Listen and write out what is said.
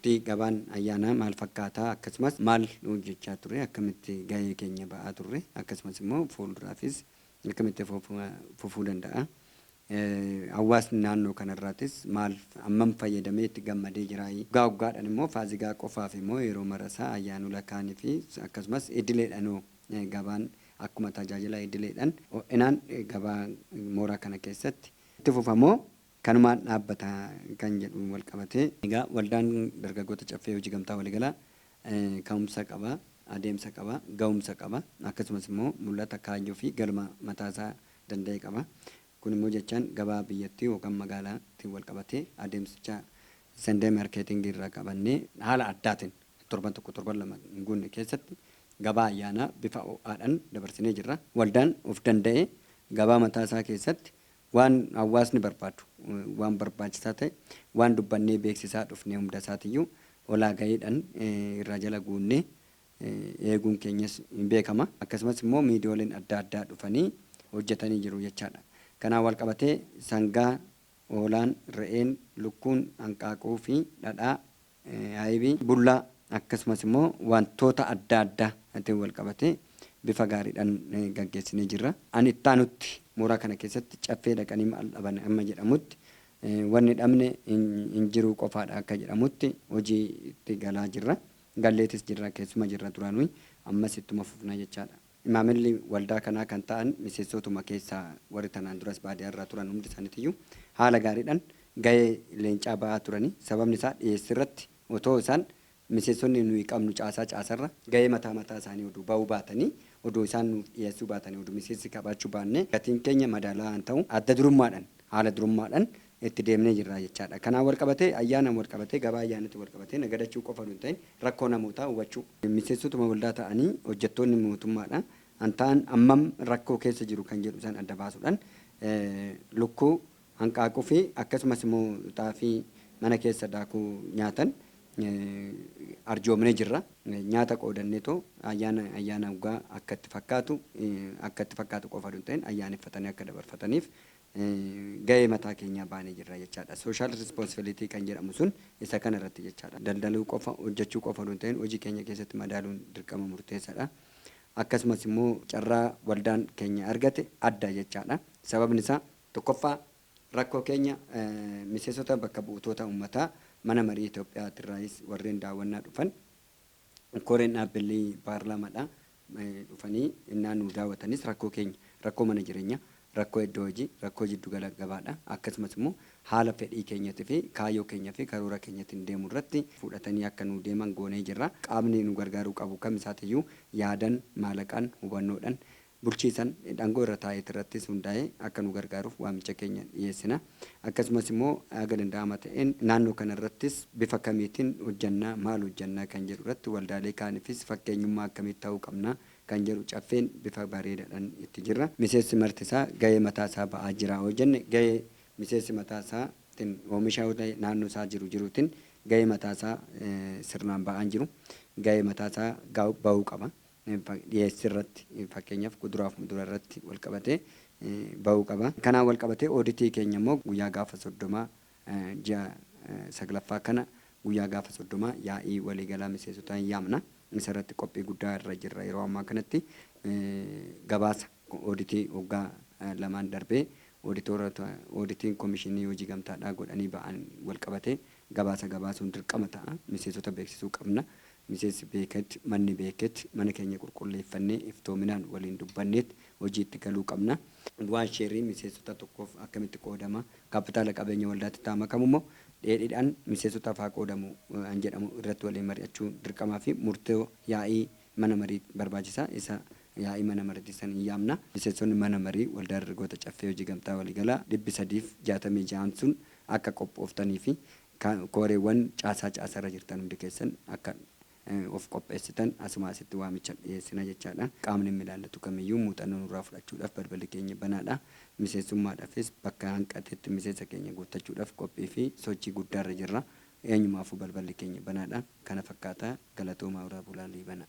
Turtii gabaan ayyaanaa maal fakkaataa, akkasumas maal hojjechaa turre, akkamitti gahee keenya ba'aa turre, akkasumas immoo fuulduraafis akkamitti fufuu danda'a. Hawaasni naannoo kanarraatis maal hammam fayyadamee itti gammadee jira. Waggaa waggaadhaan immoo Faasigaa qofaaf immoo yeroo marasaa ayyaanota kaanii fi akkasumas idileedhaanoo gabaan akkuma tajaajila idileedhaan ho'inaan gabaa mooraa kana keessatti itti fufamoo kanumaan dhaabbata kan jedhu wal qabatee. Egaa waldaan dargaggoota Caffee Hojii Gamtaa Waliigalaa ka'umsa qaba, adeemsa qaba, ga'umsa qaba, akkasumas immoo mul'ata, kaayyoo fi galma mataasaa danda'e qaba. Kun immoo jechaan gabaa biyyattii yookaan magaalaatti wal qabatee adeemsicha Sunday marketingii irraa qabannee haala addaatiin torban 1, torban 2 hin guunne keessatti gabaa ayyaanaa bifa ho'aadhaan dabarsinee jirra. Waldaan of danda'ee gabaa mataa isaa keessatti waan hawaasni barbaadu, waan barbaachisaa ta'e, waan dubbannee beeksisaa dhufne hunda isaatiyyuu olaa gaheedhaan irraa jala guunnee eeguun keenyas hin beekama. Akkasumas immoo miidiyooleen adda addaa dhufanii hojjetanii jiru jechaadha. Kanaan wal qabatee sangaa, hoolaan, re'een, lukkuun, hanqaaquu fi dhadhaa, ayibii, bullaa, akkasumas immoo wantoota adda addaa wal qabatee bifa gaariidhaan gaggeessinee jirra. Ani itti aanutti mooraa kana keessatti Caffee dhaqanii maal dhaban amma jedhamutti, wanni dhabne hin jiru qofaadha akka jedhamutti hojii itti galaa jirra. Galleetis jirra, keessuma jirra duraanuu, ammas ittuma fufna jechaadha. Imaamilli waldaa kanaa kan ta'an miseensotuma keessaa warri tanaan duras baadiyyaa irraa turan hundi isaaniitiyyuu haala gaariidhaan gahee leencaa ba'aa turanii. Sababni isaa dhiyeessirratti otoo isaan miseensonni nuyi qabnu caasaa caasarra gahee mataa mataa isaanii oduu ba'uu baatanii, oduu isaan nuuf dhiyeessuu baatanii, oduu miseensi qabaachuu baannee, gatiin keenya madaalawaa hin ta'u. Adda durummaadhaan, haala durummaadhaan itti deemnee jirra jechaadha. Kanaan wal qabatee, ayyaanaan wal qabatee, gabaa ayyaanatti wal qabatee nagadachuu qofa hin ta'in rakkoo namootaa hubachuu. Miseensotuma waldaa ta'anii hojjettoonni mootummaadha. An ta'an hammam rakkoo keessa jiru kan jedhu isaan adda baasuudhaan lukkuu, hanqaaquu fi akkasumas immoo xaafii mana keessa daakuu nyaatan arjoomnee jirra. Nyaata qoodanneetoo ayyaana waggaa akka itti fakkaatu qofa hin ta'in ayyaaneffatanii akka dabarfataniif gahee mataa keenyaa baanee jirra jechaadha. Social responsibility kan jedhamu sun isa kana irratti jechaadha. Daldaluu qofa, hojjechuu qofa hin ta'in hojii keenya keessatti madaaluun dirqama murteessaadha. Akkasumas immoo carraa waldaan keenya argate adda jechaadha. Sababni isaa tokkoffaa rakkoo keenya miseensota bakka bu'oota uummataa mana marii Itoophiyaatirraayis warreen daawwannaa dhufan, koreen dhaabbilee paarlaamaadha dhufanii innaa nu daawwatanis rakkoo keenya, rakkoo mana jireenyaa, rakkoo iddoo hojii, rakkoo jiddugala gabaadha, akkasumas immoo haala fedhii keenyatii fi kaayyoo keenya fi karoora keenyatiin deemu irratti fudhatanii akka nu deeman goonee jirra. Qaamni nu gargaaruu qabu kam isaatiyyuu yaadan, maallaqaan, hubannoodhaan bulchiisan dhangoo irra taa'eet irrattis hundaa'ee akka nu gargaaruuf waamicha keenya dhiyeessina. Akkasumas immoo haga danda'ama ta'een naannoo kana irrattis bifa kamiitiin hojjannaa, maal hojjannaa kan jedhu irratti waldaalee kaaniifis fakkeenyummaa akkamitti ta'uu qabna kan jedhu Caffeen bifa bareedaadhaan itti jirra. Miseensi marti isaa gahee mataa isaa ba'aa jira yoo jenne, gahee miseensi mataa isaatiin oomisha naannoo isaa jiru jiruutiin gahee mataa isaa sirnaan ba'aa jiru. Gahee mataa isaa ba'uu qaba. Dhiyeessii irratti, fakkeenyaaf kuduraa fi muduraa irratti wal qabatee ba'uu qaba. Kanaan wal qabatee ooditii keenya immoo guyyaa gaafa 30 ji'a saglaffaa kana, guyyaa gaafa 30 yaa'ii waliigalaa miseensotaa hin yaamna. Isa irratti qophii guddaa irra jirra yeroo ammaa kanatti. Gabaasa ooditii waggaa lamaan darbee ooditiin komishinii hojii gamtaadhaa godhanii ba'an wal qabatee gabaasa gabaasuun dirqama ta'a. Miseensota beeksisuu qabna. Miseensi beeketti, manni beeketti, mana keenya qulqulleeffannee iftoominaan waliin dubbanneet hojiitti galuu qabna. Bu'aan sheerii miseensota tokkoof akkamitti qoodama? Kaapitaala qabeenya waldaatti ta'a makamu immoo dheedhiidhaan miseensotaaf haa qoodamu an jedhamu irratti waliin mari'achuu dirqamaa fi murtoo yaa'ii mana marii barbaachisa. Isa yaa'ii mana mariitti san hin yaamna. Miseensonni mana marii waldaa dargaggoota Caffee Hojii Gamtaa Waliigalaa 366n sun akka qophooftanii fi kooreewwan caasaa caasarra jirtan hundi keessan akka of qopheessitan asuma asitti waamicha dhiyeessina jechaadha. Qaamni inni ilaallatu kamiyyuu muuxannoo nurraa fudhachuudhaaf balballi keenya banaadha. Miseensummaadhaafis bakka hanqatetti miseensa keenya guuttachuudhaaf qophii fi sochii guddaarra jirra. Eenyumaafuu balballi keenya banaadha. Kana fakkaata, galatoomaa, horaa bulaa, liibana.